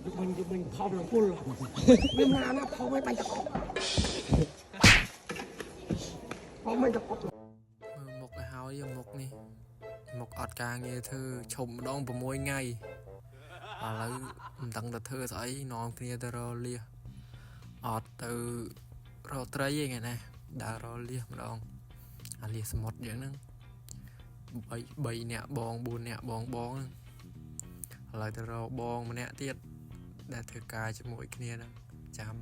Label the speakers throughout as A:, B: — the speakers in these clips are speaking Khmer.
A: យប់មិញយប់មិញផប់ឡើងពុលមានណាណាផប់ឲ្យបាញ់តកផប់មិនតក
B: មើលមុខឲ្យហើយមុខនេះមុខអត់ការងារធ្វើឈប់ម្ដង6ថ្ងៃឥឡូវមិនដឹងទៅធ្វើស្អីនាំគ្នាទៅរកលៀសអត់ទៅរកត្រីឯងណាដើររកលៀសម្ដងអាលៀសសមុទ្រយ៉ាងហ្នឹង3 3នាក់បង4នាក់បងបងហ្នឹងឥឡូវទៅរកបងម្នាក់ទៀតដែលធ្វើការជាមួយគ្នាហ្នឹងចាំ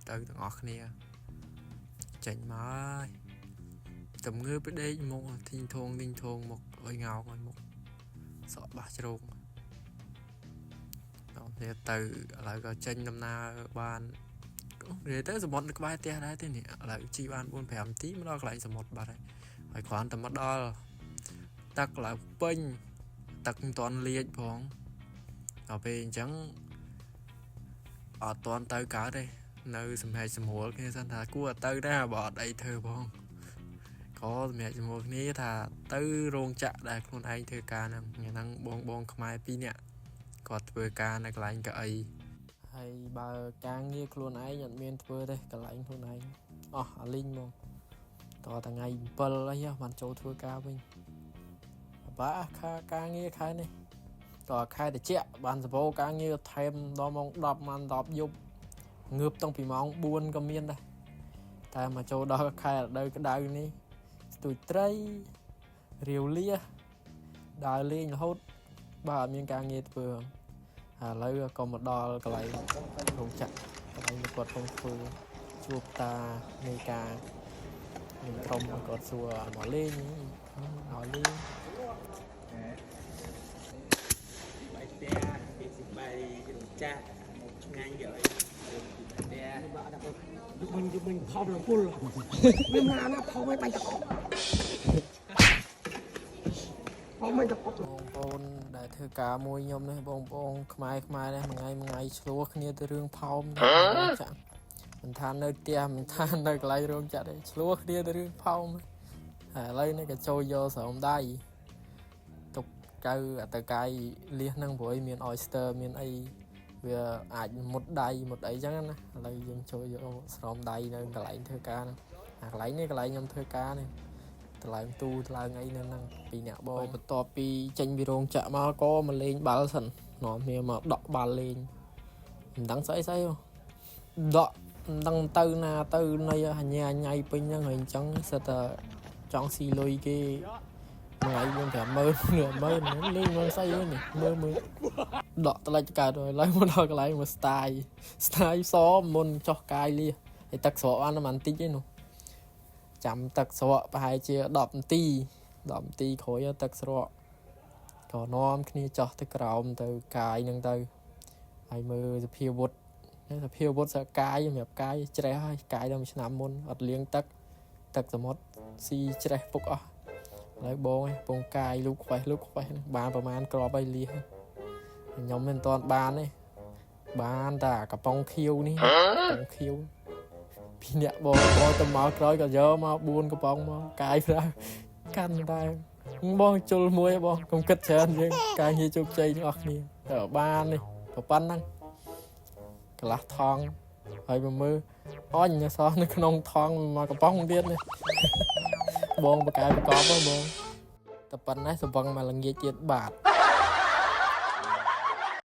B: ទៅទាំងអស់គ្នាចេញមកហើយ តែងើបពីដេកមកធីងធងធីងធងមកអុយងោកឲ្យមុខសក់បាសជ្រោងដល់នេះទៅឥឡូវក៏ចេញដំណើរបាននិយាយទៅសមុទ្រនៅក្បែរផ្ទះដែរទេនេះឥឡូវជិះបាន4 5នាទីមកដល់កន្លែងសមុទ្របាត់ហើយហើយគ្រាន់តែមកដល់ទឹកឡើងពេញទឹកមិនទាន់លាជផងដល់ពេលអញ្ចឹងអត់ទាន់ទៅកើតទេនៅសម្ហែកសម្រួលគ្នាសិនថាគួរតែទៅដែរបើអត់អីធ្វើផង ក៏សម្រាប់ជាមួយគ្នាថាទៅរោងចក្រដែលខ្លួនឯងធ្វើការហ្នឹងថ្ងៃហ្នឹងបងបងខ្មែរពីរនាក់គាត់ធ្វើការនៅកន្លែងកៅអីហើយបើការងារខ្លួនឯងអត់មានធ្វើទេកន្លែងខ្លួនឯងអស់អាលីងហ្មងតោះថ្ងៃ7អីបានចូលធ្វើការវិញបាខាការងារខែនេះតោះខែតិចបានសបោការងារថែមដល់ម៉ោង10ម៉ោង10យប់ងើបតាំងពីម៉ោង4ក៏មានដែរតែមកចូលដល់ខែរដូវក្តៅនេះ ស្ទូចត្រីរាវលៀសដើរលេងរហូតបើអត់មានការងារធ្វើឥឡូវក៏មកដល់កន្លែងរោងចក្រកន្លែងដែលគាត់កំពុងធ្វើជួបតានៃការនឹងក្រុមគាត់សួរមកលេងឲ្យលេង
C: បាយផ្ទះគេស៊ីបាយរោងចក្រមកឆ្ងាញ់គេឲ្យពីបាយផ្ទះ
A: យប់មិញយប់មិញផប់ឡើងពុលមានណាណាផប់ឲ្យបាញ់តកផប់មិនតក
B: បងប្អូនដែលធ្វើការមួយខ្ញុំនេះបងប្អូនខ្មែរខ្មែរនេះមួយថ្ងៃមួយថ្ងៃឆ្លោះគ្នាទៅរឿងផោមរោងចក្រមិនថានៅផ្ទះមិនថានៅកន្លែងរោងចក្រទេឆ្លោះគ្នាទៅរឿងផោមហើយឥឡូវនេះក៏ចូលយកស្រោមដៃទុកកៅអតកាយលៀសហ្នឹងព្រោះឯងមាន oyster មានអីវាអាចមុតដៃមុតអីចឹងណាឥឡូវយើងចូលយកស្រោមដៃនៅកន្លែងធ្វើការហ្នឹងអាកន្លែងនេះកន្លែងខ្ញុំធ្វើការនេះ តម្លើងទូតម្លើងអីនៅហ្នឹងពីអ្នកបងបន្ទាប់ពីចេញពីរោងចក្រមកក៏មកលេងបាល់សិននាំគ្នាមកដកបាល់លេងមិនដឹងស្អីស្អីហ៎ដកមិនដឹងទៅណាទៅនៃអញ្ញាញ៉ៃពេញហ្នឹងហើយអញ្ចឹងសិតតែចង់ស៊ីលុយគេមួយថ្ងៃ4 50000 50000លេងមកស្អីហ្នឹងនេះមើលមើលដកតលិចកើតហើយឡើយមកដល់កន្លែងមក style style សមុនចោះកាយលៀសហើយទឹកស្រកបានតែបន្តិចឯនោះ ចាំទឹកស្រកប្រហែលជា10នាទី10នាទីក្រោយទឹកស្រកក៏នាំគ្នាចោះទៅក្រោមទៅកាយនឹងទៅហើយមើលសភាវុធសភាវុធសកាយសម្រាប់កាយច្រេះហើយកាយដល់មួយឆ្នាំមុនអត់លាងទឹកទឹកសមុទ្រស៊ីច្រេះពុកអស់ឥឡូវបងឯងពងកាយលូកខ្វេះលូកខ្វេះហ្នឹងបានប្រហែលក្របហើយលៀសខ្ញុំមិនទាន់បានទេបានតែកំប៉ុងខៀវនេះកំប៉ុងខៀវ ពីអ្នកបងបងទៅមកក្រោយក៏យកមក4កំប៉ុងមកកាយប្រើកាន់តែបងជុលមួយបងកុំគិតច្រើនយើងការងារជោគជ័យទាំងអស់គ្នាតែបាននេះប៉ុណ្ណឹងកន្លះថងហើយមកមើលអញអសោះនៅក្នុងថងមកកំប៉ុងទៀតនេះ បងបកកែប្រកបហ៎បងតែប៉ុណ្ណេះសវឹងមកល្ងាចទៀតបាទ